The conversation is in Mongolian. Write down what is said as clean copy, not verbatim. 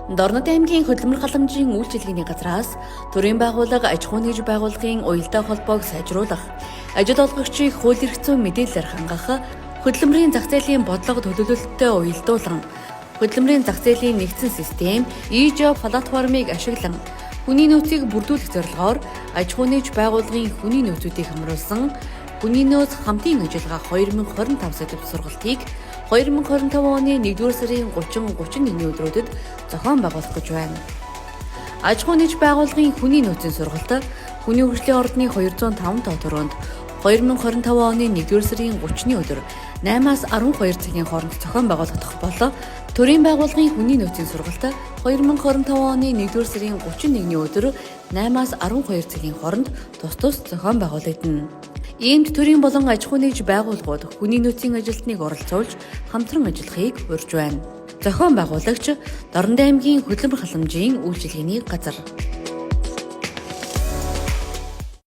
Дорнод аймгийн хөдөлмөр халамжийн үйлчилгээний газраас төрийн байгууллага, аж ахуйн нэгж байгууллагын уялдаа холбоог сайжруулах, ажил олгогчийг хууль эрх зүйн мэдээлэлээр хангах, хөдөлмөрийн зах зээлийн бодлого төлөвлөлттэй уялдуулан, хөдөлмөрийн зах зээлийн нэгдсэн систем e-job платформыг ашиглан хүний нөөцийг бүрдүүлэх зорилгоор аж ахуйн нэгж байгууллагын хүний нөөцүүдийг хамруулсан хүний нөөц хамтын ажиллагаа 2025 сэдэв сургалтыг 2025 оны 1-р сарын 30 31-ний өдрүүдэд зохион байгуулах гэж байна. Аж ахуйн нэгж байгууллагын хүний нөөцийн сургалт хүний хөгжлийн ордны 205 тоо төрөнд 2025 оны 1-р сарын 30-ны өдөр 8-аас 12 цагийн хооронд зохион байгуулагдах болон төрийн байгууллагын хүний нөөцийн сургалт 2025 оны 1-р сарын 31-ний өдөр 8-аас 12 цагийн хооронд тус тус зохион байгуулагдана. Иймд төрийн болон аж ахуйн нэгж байгууллагууд хүний нөөцийн ажилтныг оролцуулж хамтран ажиллахыг урьж байна. Зохион байгуулагч Дорнод аймгийн хөдөлмөр халамжийн үйлчилгээний газар.